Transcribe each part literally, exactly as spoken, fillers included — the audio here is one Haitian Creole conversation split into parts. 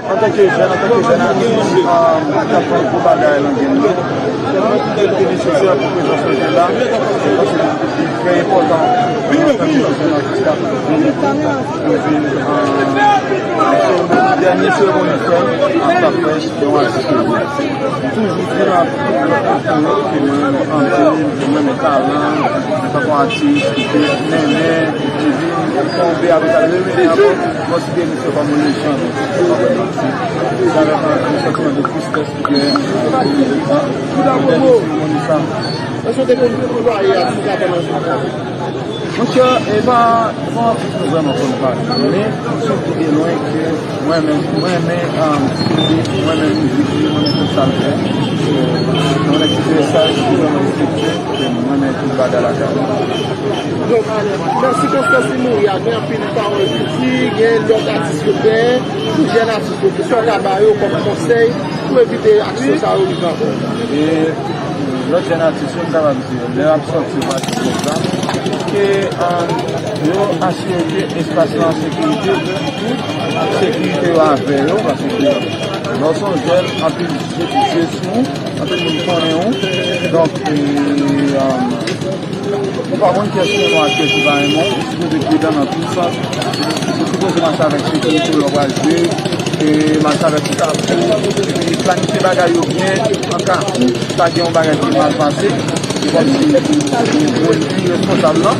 Antanke jèn, antanke jèn atis, ah, k ap fè yon gwo bagay nan game nan, sèlman ki te, te nesesè pou prezans mwen te la, se paske li trè enpòtan pou nou antanke jèn atis la. Pou vin, ah, dènye seremoni frè m, ah, k ap fèt, yon atis nou. M toujou di la, pou yo ke mwen renmen anpil, mwen renmen talan, tankou atis, ki te mennen, ki te vin tonbe avèk sa, li remene ankò, mwen konsidere misye kòm yon lejann. Sa avèk yon santiman de tristès ki gen, euh, pou dènye seremoni sa. Èske w te konn plwaye atis la pandan jou sa? Monchè, e pa, e pa yon atis nou vrèman konn pale, men m soti de lwen ke mwen menm, mwen renmen, um, mwen renmen mizik li, mwen renmen tout sa l fè. Se yon nèg ki trè saj, ki vrèman respekte, ke mwen renmen tout bagay lakay li. Donk, nan sikonstans li mouri a, gen anpil pawòl ki di, gen lòt atis yo genyen, pou jèn atis yo, ki sa w ka ba yo kòm konsèy pou evite aksyon sa yo rive ankò? E lòt jèn atis yo, m kapab di yo, lè y ap sòti yo pral fè pwogram, ke, um, yo asire ke espas la an sekirite, pou tout sekirite yo avè yo, paske lè w se yon jèn, anpil je, je sou ou, anpil moun konnen ou. Donk, e, um, ou pa konn kiyès ki renmen w ak kiyès ki pa renmen w, ou sipoze pridan nan tout sans. Ou sipoze mache avèk sekirite w lè w pral jwe, e mache avèk tout sa, epi planifye bagay yo byen, an ka kou sa gen yon bagay ki mal pase, se kòmsi ou, ou, ou, ou responsab lan,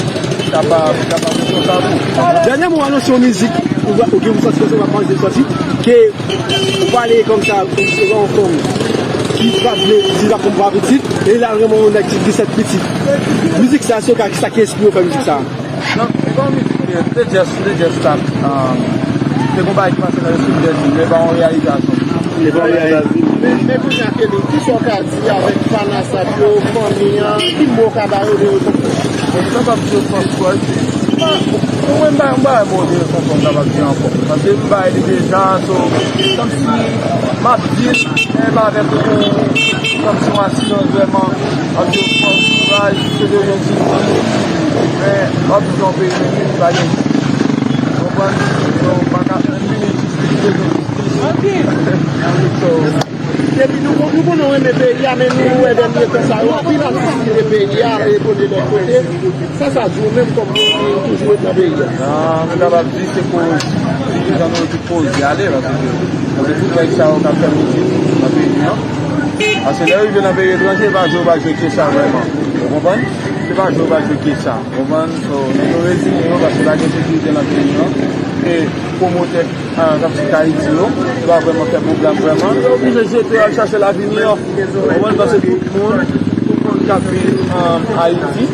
kapab, kapab responsab ou. Dènyèman, w anonse yon mizik, ou, ou gen yon sòti, w ap anonse sòti, ke ou pale kòmsa, ou, ou wè yon fanm ki pa vle, di l ap fè yon pitit, e l al renmen yon nèg ki gen sèt pitit. Mizik sa, se sa ki enspire w fè mizik sa? Non, se pa yon mizik, se te jès, se te jès sa. Ah, se yon bagay ki pase nan lespri m, men pa yon reyalizasyon. Se pa yon reyalizasyon. Men, men kounye a, Kenny, kisa w ka di avèk fanatik yo, fanmi an, ki mo w ka ba yo de rekonfò? Bon, m kapab di yo fòs, fòs. Mwen, m pa, m pa mo de rekonfò m kapab di ankò. Paske m bay li deja, so, kòmsi m ap di l, men pa avèk yon, kòmsi yon asirans vrèman, m ap di yo fòs, kouraj, se de yon ti moun. Men, w ap viv yon peyi, men li pa gen. Konprann? So, m pa ka, m vini jis pou di yo jis. So, Depi nou, nou konnen w renmen peyi a, men nou wè dènye tan sa yo, anpil atis kite peyi a, e pote lòt kote. Sa, sa di w menm kòm moun ki toujou ret nan peyi a? Ah, mwen kapab di se koz, jan nou tout koze ale, paske, paske tout nèg sa yo k ap fè mizik nan peyi an. Paske lè yo rive nan peyi etranje, se pa jwe yo pral jwe ke sa vrèman. Ou konprann? Se pa jwe yo pral jwe ke sa. Ou konprann? So, nèg yo reziye yo paske pa gen sekirite nan peyi an. E pwomotè, ah, k ap sot Ayiti yo, yo pa vrèman fè pwogram vrèman. Yo oblije jete yo al chache lavi miyò. Ou konprann? Paske tout moun, tout moun k ap viv, ah, Ayiti,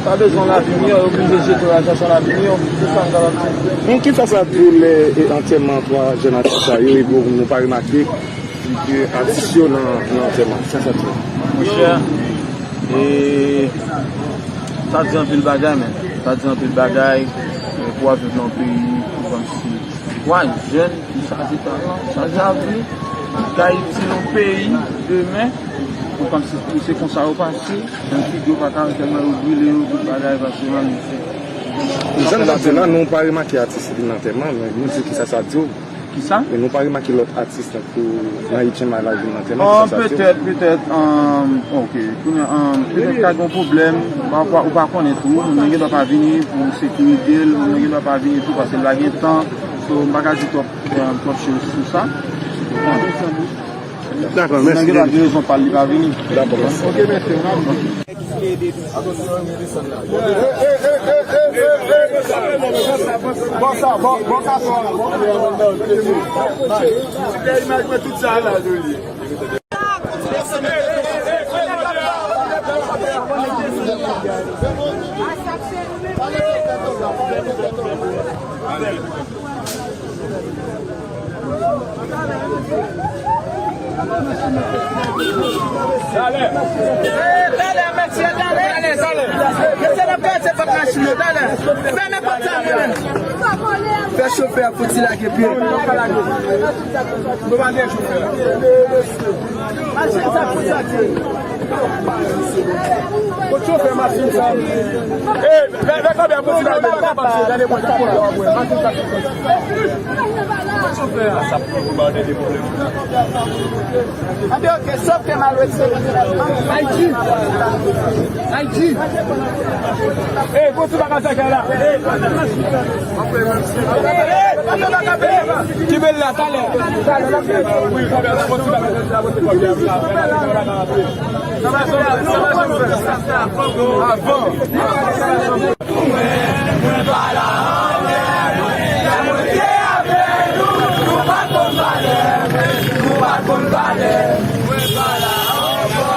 pa bezwen lavi miyò, yo oblije jete yo al chache lavi miyò. Se sa m kapab di. Men kisa sa di w lè, e, antèman twa jèn atis sa yo, epi nou pa remake ke atis yo nan, nan antèman? Kisa sa di w? Monchè, e, sa di anpil bagay, men. Sa di anpil bagay, e, pou w ap viv nan yon peyi, pou kòmsi twa jèn ki chaje talan, chaje avni, k ap itil yon peyi demen, pou kòmsi pou se konsa yo pase, menm figi yo pa ka, tèlman yo brile yo, tout bagay, paske nan misye. Jan m t ap di w la, nou pa remake atis ki vin nan antèman, men nou di kisa sa di w. Kisa? Men nou pa remake lòt atis tankou nan Ayiti, maladi nan tèman, kisa sa di w? Petèt, petèt, um, ok. Kounye a, um, petèt ka gen yon pwoblèm, ou pa, ou pa konnen tou, moun nan gen dwa pa vini pou sekirite l, moun nan gen dwa pa vini tou, paske l pa gen tan. So, m pa ka di twòp, um, twòp choz sou sa. Dakò, mèsi. Moun nan gen dwa gen rezon pa l, li pa vini. Dakò, mèsi. Ok, mèsi. Bon sa, bon, bon sa, bon. Ti imaj mwen tout sa la, joli. Talè. Eh, talè, mesye, talè. Talè, talè. Mesye, n ap kraze pòt machin yo, talè. Fèmen pòt sa, mwen menm. Fè chofè a fouti lage pye. Nou pa gen chofè. Machin sa fouti lage. Kot chofè machin sa? Eh, lè, lè kanpe a fouti lage, pa kapab se gade mwen, gade mwen, machin sa fouti lage. Kot chofè a? Sa pou ba de pwoblèm. Anben, ok, sòf ke m al retire. Ayiti. Ayiti. Ey, gwo ti bagay sa kay la. Ki bèl la, talè. Wi, gwo ti bagay sa, gwo ti bagay sa. Avan. Mwen pa la ankò. Lè mwen te avè nou, nou pa t konn valè. Nou pa t konn valè. Mwen pa la ankò.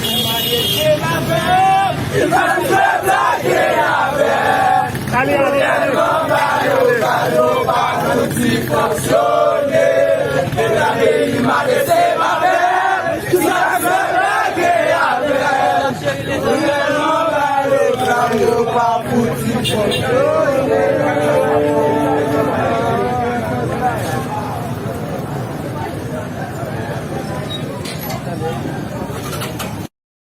Mwen pa t konn valè. Sa n fè lage avè. Ale, ale, ale. Tèlman balo, balo pa fouti fonksyone. Eta peyi m ale se m avè. Sa n fè lage avè.